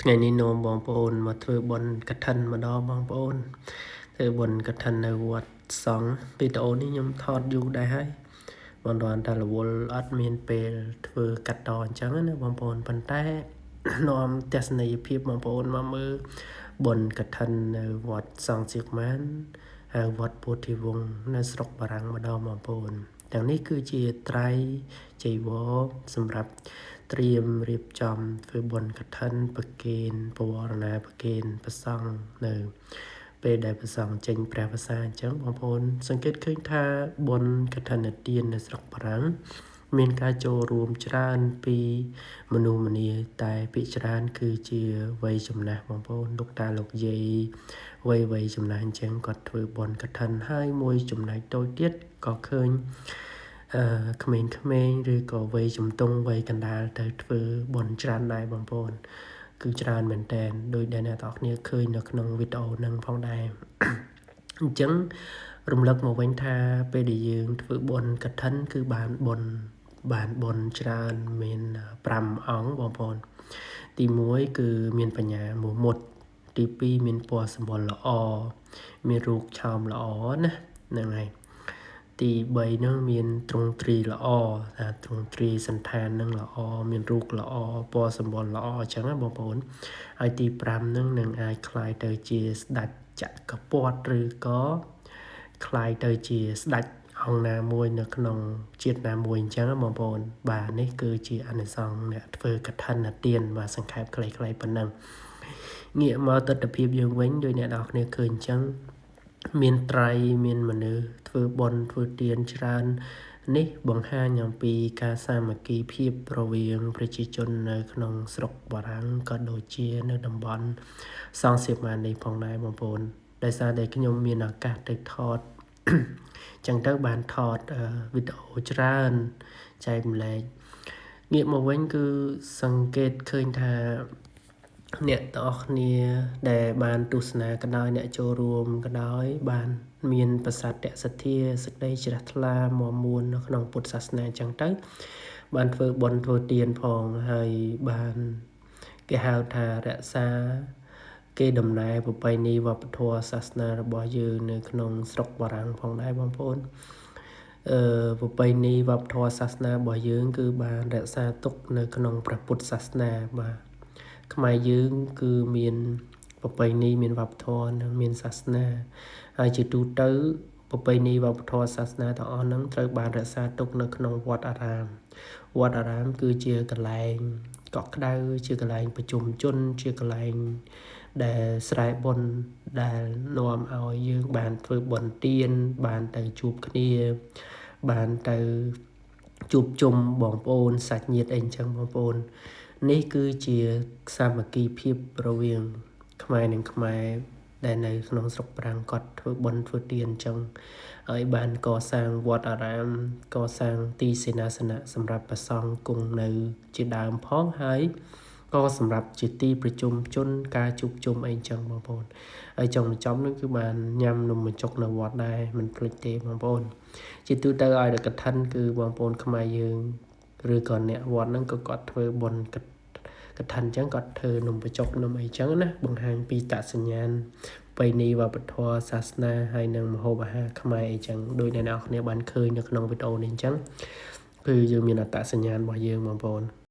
ថ្ងៃនេះនាំបងប្អូនមកធ្វើបុណ្យកឋិនម្ដងបងប្អូនធ្វើបុណ្យកឋិននៅវត្តសង្ឃវីដេអូនេះខ្ញុំថតយូរដែរហើយបងគ្រាន់តែរវល់អត់មានពេលធ្វើកាត់តអញ្ចឹងណាបងប្អូនប៉ុន្តែនាំទស្សនីយភាពបងប្អូនមកមើលបុណ្យកឋិននៅវត្តសង្ឃសៀកម៉ានហៅវត្តពោធិវង្សនៅស្រុកបារាំងម្ដងបងប្អូនទាំងនេះគឺជាត្រៃចីវរសម្រាប់ត្រៀមរៀបចំធ្វើបុណ្យកឋិនប្រគេនបវរណាប្រគេនព្រះសង្ឃនៅពេលដែលព្រះសង្ឃចេញព្រះវស្សាអញ្ចឹងបងប្អូនសង្កេតឃើញថាបុណ្យកឋិនទាននៅស្រុកបារាំងមានការចូលរួមច្រើនពីមនុស្សម្នាតែភាគច្រើនគឺជាវ័យចំណាស់បងប្អូនលោកតាលោកយាយវ័យចំណាស់អញ្ចឹងគាត់ធ្វើបុណ្យកឋិនហើយមួយចំណែកតូចទៀតក៏ឃើញអឺក្មេងៗឬក៏វ័យជំទង់វ័យកណ្ដាលទៅធ្វើបុណ្យច្រើនដែរបងប្អូនគឺច្រើនមែនតែនដោយដែលអ្នកទាំងអស់គ្នាឃើញនៅក្នុងវីដេអូនឹងផងដែរអញ្ចឹងរំលឹកមកវិញថាពេលដែលយើងធ្វើបុណ្យកឋិនគឺបានបុណ្យបានបុណ្យច្រើនមាន5អង្គបងប្អូនទី1គឺមានបញ្ញាមមុតទី2មានពណ៌សម្បុរល្អមានរូបឆោមល្អណាហ្នឹងហើយទី3ហ្នឹងមានទ្រង់ទ្រីល្អថាទ្រង់ទ្រីសន្តានហ្នឹងល្អមានរូបល្អពណ៌សម្បុរល្អអញ្ចឹងណាបងប្អូនហើយទី5ហ្នឹងនឹងអាចក្លាយទៅជាស្ដេចចក្រពត្តិឬក៏ក្លាយទៅជាស្ដេចអង្គណាមួយនៅក្នុងជាតិណាមួយអញ្ចឹងបងប្អូនបាទនេះគឺជាអានិសង្សអ្នកធ្វើកឋិនទានបាទសង្ខេបខ្លីៗប៉ុណ្ណឹងងាកមកទស្សនភាពយើងវិញដោយអ្នកនរគ្នាឃើញអញ្ចឹងមានត្រៃមានមនុស្សធ្វើបុណ្យធ្វើទានច្រើននេះបង្ហាញអំពីការសាមគ្គីភាពរវាងប្រជាជននៅក្នុងស្រុកបារាំងក៏ដូចជានៅតំបន់សង្ឃសៀម៉ាននេះផងដែរបងប្អូនដោយសារតែខ្ញុំមានឱកាសទៅថតចឹងទៅបានថតវីដេអូច្រើនចែកម្លែកងាកមកវិញគឺសង្កេតឃើញថាអ្នកទាំងអស់គ្នាដែលបានទស្សនាក៏ដោយអ្នកចូលរួមក៏ដោយបានមានប្រសត្តិសទ្ធាសេចក្តីជ្រះថ្លាមាំមួននៅក្នុងពុទ្ធសាសនាអញ្ចឹងទៅបានធ្វើបុណ្យធ្វើទានផងហើយបានគេហៅថារក្សាគេដំណែលប្រពៃណីវប្បធម៌សាសនារបស់យើងនៅក្នុងស្រុកបារាំងផងដែរបងប្អូនអឺប្រពៃណីវប្បធម៌សាសនារបស់យើងគឺបានរក្សាទុកនៅក្នុងព្រះពុទ្ធសាសនាបាទខ្មែរយើងគឺមានប្រពៃណីមានវប្បធម៌និងមានសាសនាហើយជាទូទៅប្រពៃណីវប្បធម៌សាសនាទាំងអស់ហ្នឹងត្រូវបានរក្សាទុកនៅក្នុងវត្តអារាមវត្តអារាមគឺជាកន្លែងកក់ក្ដៅជាកន្លែងប្រជុំជនជាកន្លែងដែលស្រែបុណ្យដែលនាំឲ្យយើងបានធ្វើបុណ្យទានបានទៅជួបគ្នាបានទៅជួបជុំបងប្អូនសាច់ញាតិអីចឹងបងប្អូននេះគឺជាសាមគ្គីភាពរវាងខ្មែរនិងខ្មែរដែលនៅក្នុងស្រុកប្រាំងគាត់ធ្វើបុណ្យធ្វើទានអញ្ចឹងហើយបានកសាងវត្តអារាមកសាងទីសេនាសនៈសម្រាប់ព្រះសង្ឃគង់នៅជាដើមផងហើយក៏សម្រាប់ជាទីប្រជុំជនការជួបជុំអីចឹងបងប្អូនហើយចុងបញ្ចប់នោះគឺបានញ៉ាំនំបញ្ចុកនៅវត្តដែរមិនភ្លេចទេបងប្អូនជាទូទៅឲ្យតែកឋិនគឺបងប្អូនខ្មែរយើងឬក៏អ្នកវត្តហ្នឹងក៏គាត់ធ្វើបុណ្យកឋិនអញ្ចឹងគាត់ធ្វើនំបញ្ចុកនំអីចឹងណាបង្ហាញពីតសញ្ញាណប្រពៃណីវប្បធម៌សាសនាហើយនិងម្ហូបអាហារខ្មែរអីចឹងដោយអ្នកនរគ្នាបានឃើញនៅក្នុងវីដេអូនេះអញ្ចឹងគឺយើងមានអត្តសញ្ញាណរបស់យើងបងប្អូន។